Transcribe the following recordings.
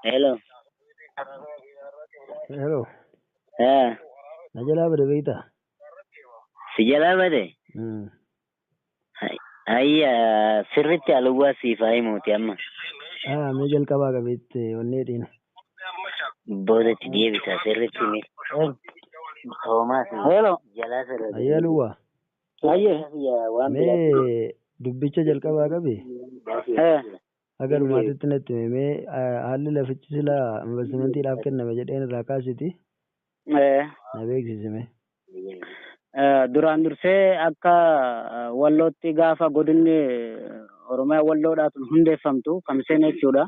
Hello. Hello. Haa. Na jalaa bade beektaa? Si jalaa bade? Ayya, sirriitti aluwwaa siif haa himuuti amma. Haa, mee jalqabaa qabeetti onnee dhiina. Boodatti deebisa sirriitti mee. Toomaas. Hello. Jalaa sirra. Ayya aluwwaa. Ayyee. Mee dubbicha jalqabaa qabe haga dhumaatitti natti hime, mee haalli lafichi silaa investimentiidhaaf kenname jedheen irraa kaasiti na beeksisime. Duraan dursee akka Wallootti gaafa godinni Oromiyaa Walloodhaatu hundeeffamtu Kamiseen jechuudha.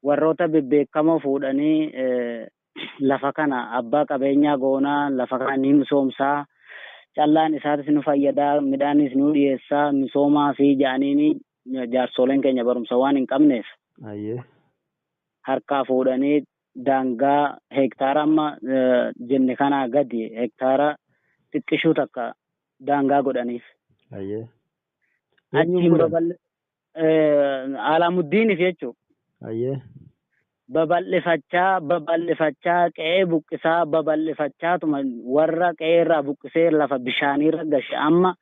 Warroota bebbeekamoo fuudhanii lafa kana abbaa qabeenyaa goonaa, lafa kana ni misoomsaa, callaan isaatis nu fayyadaa, midhaanis nu dhiyeessaa, misoomaa fi ja'aniini jaarsoleen keenya barumsa waan hin qabneef harkaa fuudhanii daangaa hektaara amma jenne kanaa gadi hektaara xiqqishuu takka daangaa godhaniif. Achiin Alaamuddiniif jechuudha. Babal'ifachaa babal'ifachaa qe'ee buqqisaa babal'ifachaatuma warra qe'ee irraa buqqisee lafa bishaaniirra gashe. Amma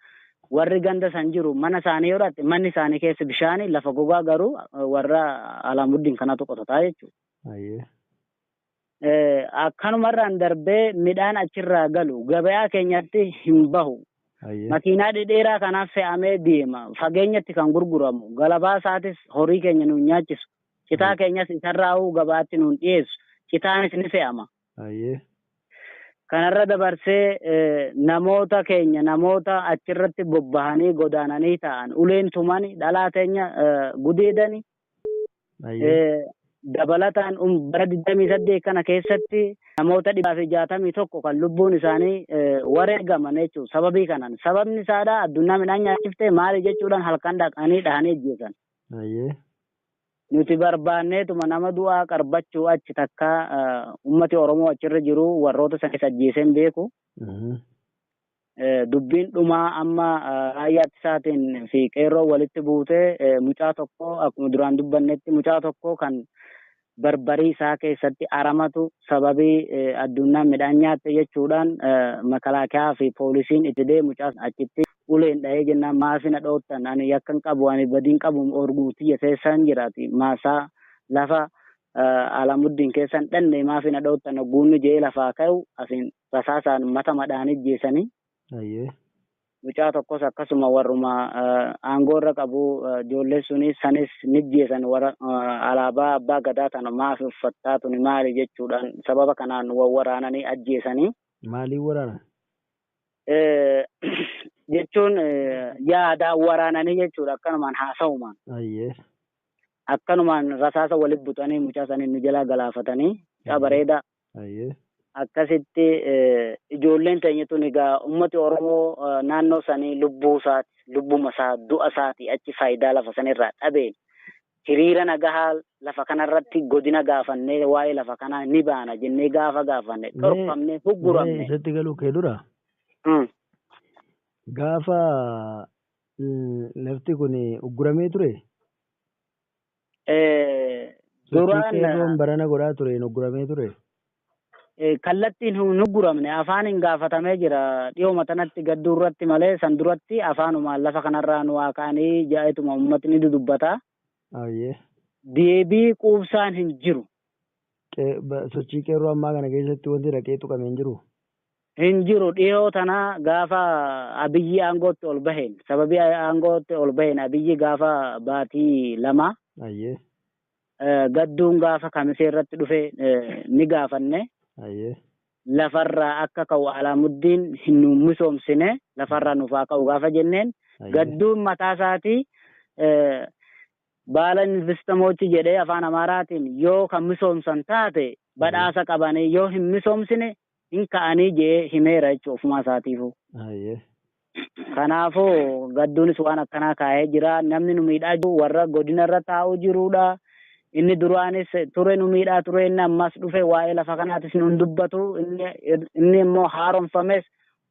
warri ganda san jiru mana isaanii yoo dhatte manni isaanii keessa bishaanii, lafa gogaa garuu warra Alaamuddin kanatu qotataa jechuudha. Akkanumarraan darbee midhaan achirraa galu gabayaa keenyatti hin bahu. Makiinaa dhedheeraa kanaaf fe'amee deema. Fageenyatti kan gurguramu. Galabaa isaatis horii keenya nuun nyaachisu. Citaa keenyas isarraa'uu gabaatti nuun dhiyeessu. Citaanis ni fe'ama. Kanarra dabarsee namoota keenya namoota achirratti bobbahanii godaananii ta'an uleen tumani dhalaa teenya gudeedani. Dabalataan bara 28 kana keessatti namoota 161 kan lubbuun isaanii wareegaman jechuudha. Sababii kanaan. Sababni isaadha addunyaa midhaan nyaachiftee maali jechuudhaan halkan dhaqanii dhahanii ajjeesan. Nuti barbaanneetuma nama du'aa qarbachuu achi takka ummati Oromoo achirra jiru warroota sanis ajjeeseen beeku. Dubbiin dhumaa amma raayyaa ittisaatiin fi qeerroo walitti buutee mucaa tokko akkuma duraan dubbannetti mucaa tokko kan barbarii isaa keessatti aramatu sababii addunyaan midhaan nyaatte jechuudhaan makalaakiyaa fi poolisiin itti dee mucaa achitti uleen dhahee jennaan maafina dhoottan, ani yakka hin qabu, ani badiin qabu, orguu tiyya keessan jiraati, maasaa lafa Alamuddin keessan dhanne maafina dhoottan guunni jee lafaa ka'u asiin rasaasaan mata madhaan ijjeessanii. Mucaa tokkos akkasuma warruma aangoo irra qabu ijoollee sunis sanis ni ajjeesan, warra alaabaa abbaa gadaa tana maafi uffattaa tuni maali jechuudhaan sababa kanaan wawwaraananii ajjeesanii. Maaliin waraanan? Jechuun yaadaan waraananii jechuudha, akkanumaan haasa'umaan. Akkanumaan rasaasa walitti butanii mucaa sanii nu jalaa galaafatanii, mucaa bareedaa. Akkasitti ijoolleen teenya tun egaa ummati Oromoo naannoo sanii lubbuu isaati, lubbuma isaa, du'a isaati achi faayidaa lafa sanirraa dhabeen hiriira nagahaa lafa kanarratti godina gaafannee waa'ee lafa kanaa ni baana jennee gaafa gaafanne dhorfamnee hugguramne. Isatti galuu kee dura gaafa lafti kun ugguramee ture? Duraan qeerroon barana godhaa ture ugguramee ture? Kallattiin hin ugguramne, afaan hin gaafatamee jira dhiyooma tanatti gadduu irratti malee san duratti afaanumaan lafa kanarraa nu haa ka'anii jaa'etuma uummatni dudubbata. Deebii quubsaan hin jiru. Sochii qeerroo ammaa kana keessatti wanti dhaqee tuqame hin jiru? Hin jiru. Dhiyoo tana gaafa Abiyyi aangootti ol baheen, sababii aangootti ol baheen Abiyyi gaafa baatii 2 gadduun gaafa Kamisee irratti dhufe ni gaafanne. Lafarraa akka ka'u Alaamuddiin hin nu misoomsine, lafarraa nuuf haa ka'u gaafa jenneen gadduun mataa isaatii baala investimochi jedhee afaan Amaaraatiin yoo kan misoomsan taate badhaasa qabanii, yoo hin misoomsine hin ka'anii jee himeera jechuudha ofumaa isaatiifuu. Kanaafuu gadduunis waan akkanaa kaa'ee jira. Namni nu miidhaa jiru warra godina irra taa'uu jirudha. Inni duraanis ture nu miidhaa ture, inni ammas dhufe waa'ee lafa kanaatis nu hin dubbatu. Inni immoo haaromfames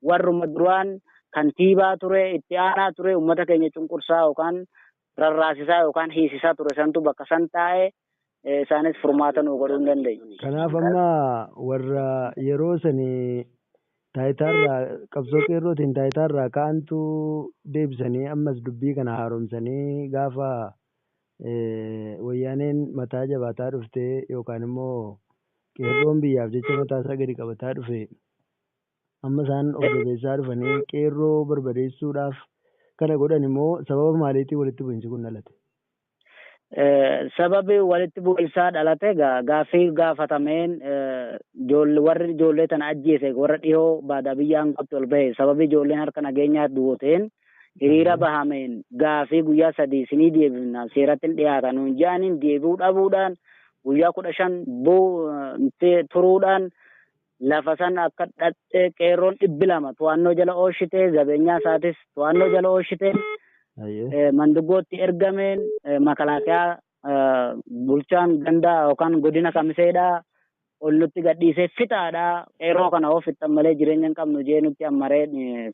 warruma duraan kantiibaa ture, itti aanaa ture, uummata keenya cunqursaa yookaan rarraasisaa yookaan hiisisaa ture santu bakka san taa'ee Isaanis furmaata nu godhuu hin dandeenye. Kanaaf amma warra yeroo sanii taayitaarraa qabsoo qeerrootiin taayitaarraa ka'antu deebisanii ammas dubbii kana haaromsanii gaafa wayyaaneen mataa jabaataa dhuftee yookaan immoo qeerroon biyyaaf jecha mataa isaa gadi qabataa dhufe amma isaan of jabeessaa dhufanii qeerroo barbadeessuudhaaf kana godhan immoo sababa maaliitiin walitti bu'iinsi kun dhalate? Sababi walitti bu'iinsaa dhalate gaaffii gaafatameen warri ijoollee tana ajjeese warra dhihoo baadaa biyyaan qabdu ol bahe sababi ijoolleen harka nageenyaa duuteen hiriira bahameen gaaffii guyyaa 3 isinii deebifna seeratti hin dhiyaatan nuun jaaniin deebi'uu dhabuudhaan guyyaa 15 turuudhaan lafa san akka dhaqxee qeerroon 200 to'annoo jala ooshite zabeenyaa isaatis to'annoo jala ooshite. Manduggootti ergameen makalaakaa bulchaan gandaa yookaan godina kamiseedhaa ol nutti gadhiisee fixaadhaa qeerroo kana hoo fixan malee jireenya hin qabnu jee nutti ammaree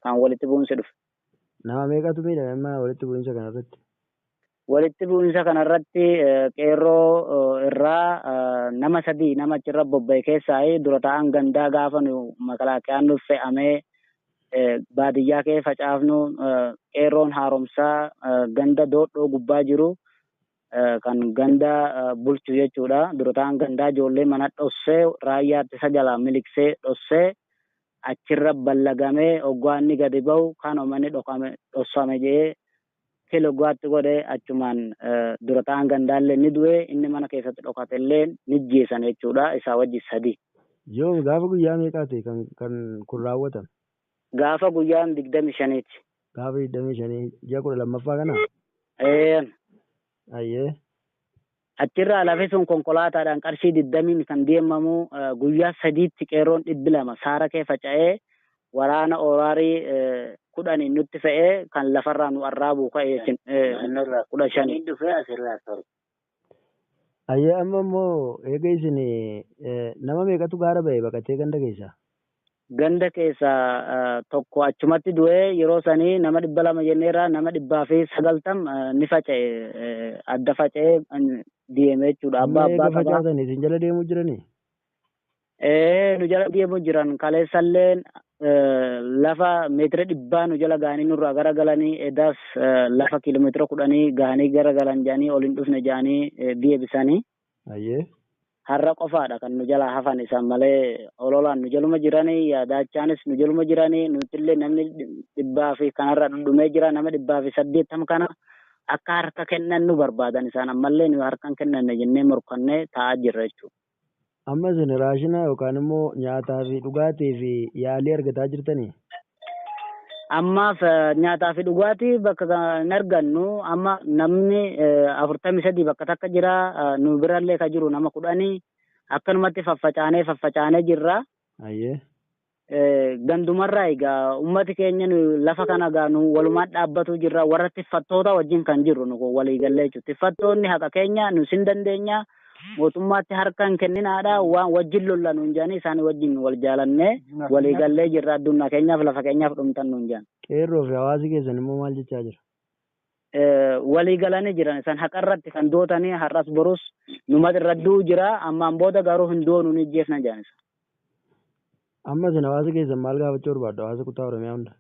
kan walitti bu'insi dhufe. Nama meeqatu miidhame amma walitti bu'insa kanarratti? Walitti bu'insa kanarratti qeerroo irraa nama 3 nama achirra bobba'e keessaa dura ta'an gandaa gaafa nu makalaakayaan nuuf fe'amee baadiyyaa kee facaafnu qeerroon haaromsaa ganda doodhoo gubbaa jiru kan ganda bulchu jechuudha. Dura ta'an gandaa ijoollee mana dhossee raayyaa ittisa jalaa miliqsee dhossee achirra ballagamee hoggaa inni gadi bahu kan manni dhossame jedhee kiloggaatti godhee achumaan dura ta'an gandaallee ni du'e inni mana keessatti dhokatellee ni jeesan jechuudha. Isaa wajji 3. Yoo gaafa guyyaa meeqaa ta'e kan kun raawwatame? Gaafa guyyaan 25ti. Gaafa 25 ji'a 12ffaa kana? Ayyee. Achirraa lafi sun konkolaataadhaan qarshii 20 kan deemamu guyyaa 3tti qeerroon 200 saara kee faca'ee waraana oraarii 10 nutti fe'ee kan lafarraa nu arraabu ka'ee 15. Dhufee asirraa ture. Ayyee amma immoo eega isin nama meeqatu gaara ba'e baqatee ganda keessaa? Ganda keessa tokko achumatti du'ee yeroo sanii nama 200 jenneerraa nama 190 ni faca'e adda faca'ee deeme jechuudha. Abbaa abbaa facaatan isin jala deemuu jiranii? Nu jala deemuu jiran kaleessallee lafa meetira 100 nu jala ga'anii nurraa garagalanii edaas lafa kiiloomeetira 10 ga'anii garagalan jedhanii ol hin dhufne jedhanii deebisanii. Ayyee. Har'a qofaadha kan nu jalaa hafan isaan malee ololaan nu jaluma jiranii yaadachaanis nu jaluma jiranii nutillee namni 100 fi kanarra dhudhumee jira nama 180 kana akka harka kennan nu barbaadan isaan ammallee nu harkaan kennanne jennee morkannee taa'aa jirra jechuudha. Amma isin raashina yookaan immoo nyaataa fi dhugaatii fi yaalii argataa jirtanii? Ammaaf nyaataa fi dhugaatii bakka hin argannu amma namni 43 bakka takka jira nu birallee ka jiru nama 10 akkanumatti faffacaanee jirra. Ayyee. Gandumarraa egaa ummati keenya nu lafa kana gaa nu walumaan dhaabbatu jirra warra tiffattoota wajjin kan jirru nu walii gallee jechuudha. Tiffattoonni haqa keenya nu sin dandeenya mootummaatti harka hin kenninaadha waan wajjin lolla nuun jedhanii isaan wajjin wal jaalannee walii gallee jirra addunyaa keenyaaf lafa keenyaaf dhumtan nuun jedhan. Qeerroo fi hawaasi keessan immoo maal jechaa jira? Walii galanii jiran isaan haqa irratti kan dootanii har'as borus numa irra du'u jira ammaan booda garuu hin doonu ni jeefna jedhan isaan. Amma isin hawaasa keessan maal gaafachuu barbaaddu hawaasa kutaa Oromiyaa hunda?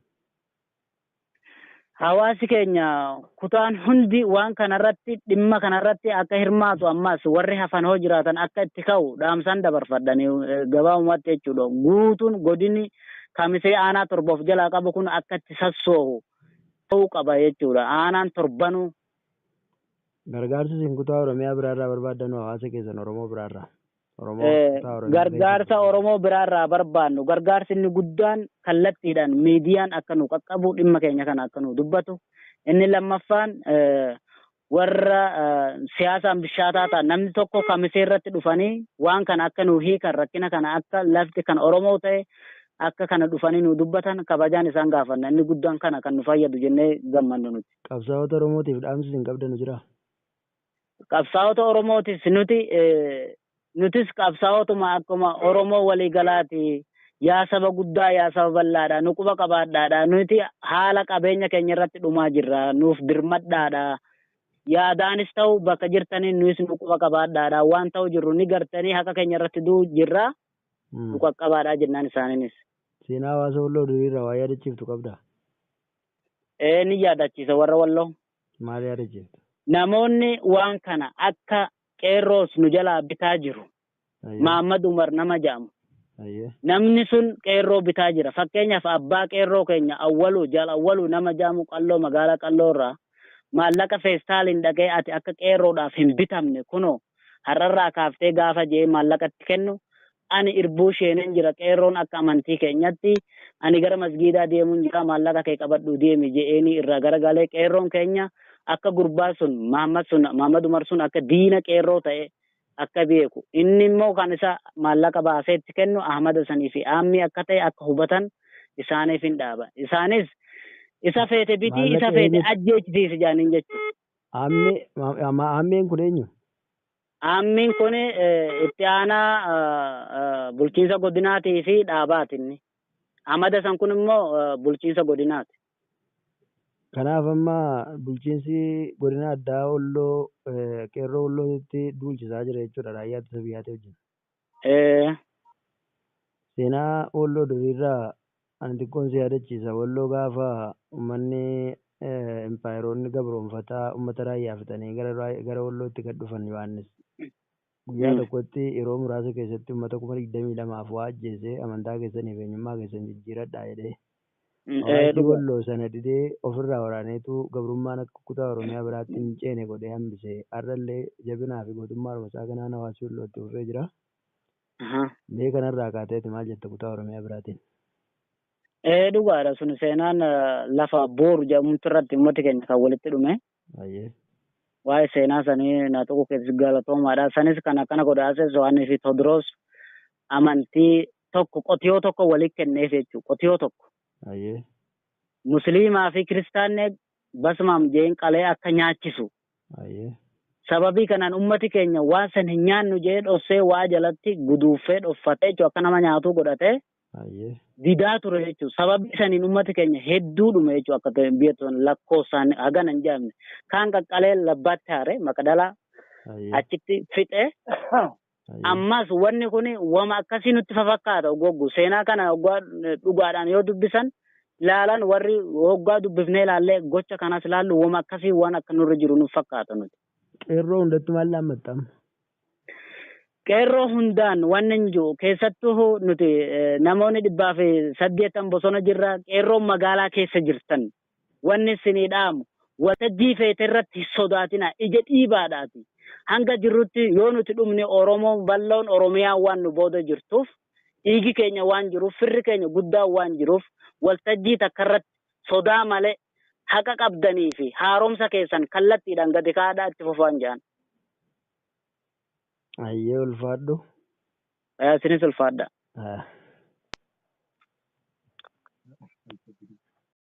Hawaasi keenya kutaan hundi waan kanarratti dhimma kanarratti akka hirmaatu ammas warri hafan hoo jiraatan akka itti ka'u dhaamsaan dabarfadhanii gabaabumatti jechuudha. Guutuun godinni kamisee aanaa 7 of jalaa qabu kun akka itti sassoohu ta'uu qaba jechuudha. Aanaan 7 Gargaarsi isin kutaa Oromiyaa biraarraa barbaaddan hawaasa keessan Oromoo biraarraa? Gargaarsa Oromoo biraarraa barbaannu gargaarsi inni guddaan kallattiidhaan miidiyaan akka nu qaqqabu dhimma keenya kana akka nu dubbatu inni lammaffaan warra siyaasaan bishaataa ta'an namni tokko kamisee irratti dhufanii waan kana akka nu hiikan rakkina kana akka lafti kan Oromoo ta'e akka kana dhufanii nu dubbatan kabajaan isaan gaafanna inni guddaan kana kan nu fayyadu jennee gammannu nuti. Qabsaa'ota Oromootiif dhaamsi isin qabdan jira? Qabsaa'ota Oromootiif nutis qabsaa'otuma akkuma Oromoo waliigalaati. Yaa saba guddaa yaa saba bal'aadha nu quba qabaadhaadha nuti haala qabeenya keenya irratti dhumaa jirra nuuf dirmadhaadha. Yaadaanis ta'u bakka jirtaniin nuyis nu quba qabaadhaadha. Waan ta'u jirru ni gartanii haqa keenya irratti du'u jirra. Nu qaqqabaadhaa jennaan isaaniinis. Seenaa hawaasa Walloo duriirraa waa yaadachiiftu qabdaa? Ee, ni yaadachiisa warra Walloo. Maal yaadachiifta? Namoonni waan kana akka qeerroos nu jalaa bitaa jiru. Mahammad Umar nama jedhamu. Namni sun qeerroo bitaa jira. Fakkeenyaaf abbaa qeerroo keenya Awwaluu Jaal Awwaluu nama jedhamu Qalloo magaalaa Qalloo irraa maallaqa feestaaliin dhaqee ati akka qeerroodhaaf hin bitamne kunoo har'arraa kaaftee gaafa je'ee maallaqa itti kennu ani irbuu sheeneen jira qeerroon akka amantii keenyatti ani gara masgiidaa deemuun jira maallaqa kee qabadhuu deemi je'eenii irraa garagalee qeerroon keenya akka gurbaa sun Mahammad sun Mahammad Umar sun akka diina qeerroo ta'e akka beeku inni immoo kan isa maallaqa baasee itti kennu Ahmada sanii fi Aammii akka ta'e akka hubatan isaaniif hin dhaaba. Isaanis isa feete bitii isa Maallaqa feete eenyutu? ajjeechisiisi jaaniin jechuudha. Aammee aammeen kun eenyu? Aammiin kun itti aanaa bulchiinsa godinaatii fi dhaabaati inni. Ahmada san kun immoo bulchiinsa godinaati. Kanaaf amma bulchiinsi godina addaa Walloo qeerroo Wallootti duulchisaa jira jechuudha raayyaa ittisa biyyaatii wajjin. Seenaa Walloo duriirraa ani xiqqoon si yaadachiisa. Walloo gaafa uummanni impaayeroonni gabroonfataa uummata raayyaa fixanii gara Wallootti gad dhufan Yohaannis. Guyyaa tokkotti yeroo muraasa keessatti uummata 22,000 waa ajjeesee amantaa keessaniif eenyummaa keessan jijjiiradhaa jedhee. Hawaasni Walloo sana didee ofirraa waraaneetu gabrummaan akka kutaa Oromiyaa biraatti hin ceene godhee hambise. Har'allee jabinaa fi gootummaa isaa kanaan hawaasni Walloo itti fufee jira. Mee kanarraa kaateeti maal jetta kutaa Oromiyaa biraatiin? Ee, dhugaadha sun seenaan lafa Booru jedhamutu irratti uummati keenya kan walitti dhume. Waa'ee seenaa sanii na tuqu keessi galatoomaadha. Sanis kan akkana godhaase Yohaannis fi Tewodiroos amantii tokko qotiyoo tokko walitti kenneef jechuudha. Qotiyoo tokko. Musliimaa fi kiristaanni basmaam jeen qalee akka nyaachisu. Sababii kanaan ummati keenya waan san hin nyaannu jee dhossee waa jalatti guduuffee dhoffatee jechuudha akka nama nyaatuu godhatee didaa ture jechuudha. Sababii saniin ummati keenya hedduu dhume jechuudha akka biyya tun lakkoofsaan hagana hin jedhamne. Kaan qaqqalee labbaatti haare maqdalaa achitti fixee ammas wanni kun wama akkasii nutti fafakkaata ogoggu. Seenaa kana oggaa dhugaadhaan yoo dubbisan laalan warri hoggaa dubbifnee ilaallee gocha kanas laallu wama akkasii waan akka nurra jiru nuuf fakkaata nuti. Qeerroo hundatti maal dhaammatta amma? Qeerroo hundaan wanni hin jiru keessattuu nuti namoonni 180 bosona jirra qeerroon magaalaa keessa jirtan wanni isinii dhaamu waltajjii feete irratti hin sodaatina ija dhiibaadhaati. Hanga jirrutti yoo nuti dhumne Oromoo bal'oon Oromiyaa waan nu booda jirtuuf dhiigi keenya waan jiruuf firri keenya guddaan waan jiruuf waltajjii takka irratti sodaa malee haqa qabdanii fi haaromsa keessan kallattiidhaan gadi kaadhaa itti fufaan jedhan. Ayyee, ulfaadhu. Isinis ulfaadha.